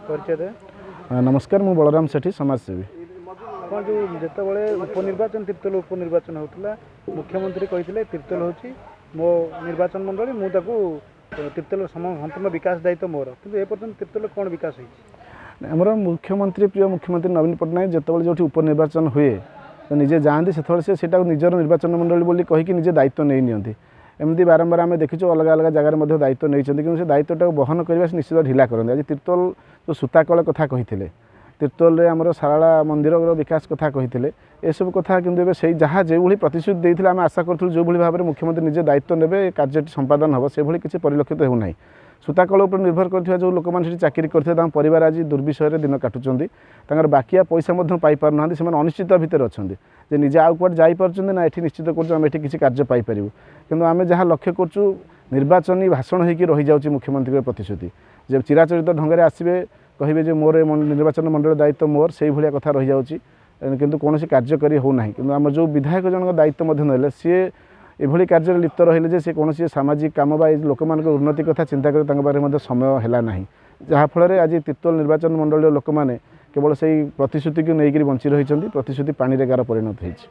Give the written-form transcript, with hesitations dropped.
ପରିଚୟ ଦେବେ। ନମସ୍କାର, ମୁଁ ବଳରାମ ସେଠୀ, ସମାଜସେବୀ। କ'ଣ ଯେଉଁ ଯେତେବେଳେ ଉପନିର୍ବାଚନ, ତିର୍ତ୍ତୋଲ ଉପନିର୍ବାଚନ ହେଉଥିଲା, ମୁଖ୍ୟମନ୍ତ୍ରୀ କହିଥିଲେ ତିର୍ତ୍ତୋଲ ହେଉଛି ମୋ ନିର୍ବାଚନ ମଣ୍ଡଳୀ, ମୁଁ ତାକୁ ତିର୍ତ୍ତୋଲ ସମ୍ପୂର୍ଣ୍ଣ ବିକାଶ ଦାୟିତ୍ୱ ମୋର। କିନ୍ତୁ ଏପର୍ଯ୍ୟନ୍ତ ତିର୍ତ୍ତୋଲ କ'ଣ ବିକାଶ ହେଇଛି? ଆମର ମୁଖ୍ୟମନ୍ତ୍ରୀ, ପ୍ରିୟ ମୁଖ୍ୟମନ୍ତ୍ରୀ ନବୀନ ପଟ୍ଟନାୟକ ଯେତେବେଳେ ଯେଉଁଠି ଉପନିର୍ବାଚନ ହୁଏ ତ ନିଜେ ଯାଆନ୍ତି, ସେତେବେଳେ ସେ ସେଇଟାକୁ ନିଜର ନିର୍ବାଚନ ମଣ୍ଡଳୀ ବୋଲି କହିକି ନିଜେ ଦାୟିତ୍ୱ ନେଇ ନିଅନ୍ତି। ଏମିତି ବାରମ୍ବାର ଆମେ ଦେଖିଛୁ, ଅଲଗା ଅଲଗା ଜାଗାରେ ମଧ୍ୟ ଦାୟିତ୍ୱ ନେଇଛନ୍ତି, କିନ୍ତୁ ସେ ଦାୟିତ୍ୱଟାକୁ ବହନ କରିବା ସେ ନିଶ୍ଚିତ ଢିଲା କରନ୍ତି। ଆଜି ତିର୍ତ୍ତୋଲ ଯେଉଁ ସୂତାକଳ କଥା କହିଥିଲେ, ତିର୍ତ୍ତୋଲରେ ଆମର ଶାରଳା ମନ୍ଦିରର ବିକାଶ କଥା କହିଥିଲେ, ଏସବୁ କଥା କିନ୍ତୁ ଏବେ ସେଇ ଯାହା ଯେଉଁଭଳି ପ୍ରତିଶ୍ରୁତି ଦେଇଥିଲେ, ଆମେ ଆଶା କରୁଥିଲୁ ଯେଉଁଭଳି ଭାବରେ ମୁଖ୍ୟମନ୍ତ୍ରୀ ନିଜେ ଦାୟିତ୍ୱ ନେବେ, କାର୍ଯ୍ୟଟି ସମ୍ପାଦନ ହେବ, ସେଭଳି କିଛି ପରିଲକ୍ଷିତ ହେଉନାହିଁ। ସୂତାକଳ ଉପରେ ନିର୍ଭର କରିଥିବା ଯେଉଁ ଲୋକମାନେ ସେଠି ଚାକିରି କରିଥିଲେ, ତାଙ୍କ ପରିବାର ଆଜି ଦୁର୍ବିଷୟରେ ଦିନ କାଟୁଛନ୍ତି। ତାଙ୍କର ବାକିଆ ପଇସା ମଧ୍ୟ ପାଇପାରୁନାହାନ୍ତି। ସେମାନେ ଅନିଶ୍ଚିତ ଭିତରେ ଅଛନ୍ତି ଯେ ନିଜେ ଆଉ କୁଆଡ଼େ ଯାଇପାରୁଛନ୍ତି ନା ଏଠି ନିଶ୍ଚିତ କରୁଛୁ ଆମେ ଏଠି କିଛି କାର୍ଯ୍ୟ ପାଇପାରିବୁ। କିନ୍ତୁ ଆମେ ଯାହା ଲକ୍ଷ୍ୟ କରୁଛୁ, ନିର୍ବାଚନୀ ଭାଷଣ ହେଇକି ରହିଯାଉଛି ମୁଖ୍ୟମନ୍ତ୍ରୀଙ୍କ ପ୍ରତିଶ୍ରୁତି। ଯେ ଚିରାଚରିତ ଢଙ୍ଗରେ ଆସିବେ, କହିବେ ଯେ ମୋର ଏ ନିର୍ବାଚନ ମଣ୍ଡଳୀ ଦାୟିତ୍ୱ ମୋର, ସେଇଭଳିଆ କଥା ରହିଯାଉଛି, କିନ୍ତୁ କୌଣସି କାର୍ଯ୍ୟ କରି ହେଉନାହିଁ। କିନ୍ତୁ ଆମର ଯେଉଁ ବିଧାୟକ ଜଣଙ୍କ ଦାୟିତ୍ୱ ମଧ୍ୟ ନେଲେ, ସିଏ ଏଭଳି କାର୍ଯ୍ୟରେ ଲିପ୍ତ ରହିଲେ ଯେ ସେ କୌଣସି ସାମାଜିକ କାମ ବା ଏ ଲୋକମାନଙ୍କ ଉନ୍ନତି କଥା ଚିନ୍ତା କରି ତାଙ୍କ ପାଖରେ ମଧ୍ୟ ସମୟ ହେଲା ନାହିଁ। ଯାହାଫଳରେ ଆଜି ତିର୍ତ୍ତୋଲ ନିର୍ବାଚନ ମଣ୍ଡଳୀର ଲୋକମାନେ କେବଳ ସେଇ ପ୍ରତିଶ୍ରୁତିକୁ ନେଇକରି ବଞ୍ଚି ରହିଛନ୍ତି। ପ୍ରତିଶ୍ରୁତି ପାଣିରେ ଗାର ପରିଣତ ହେଇଛି।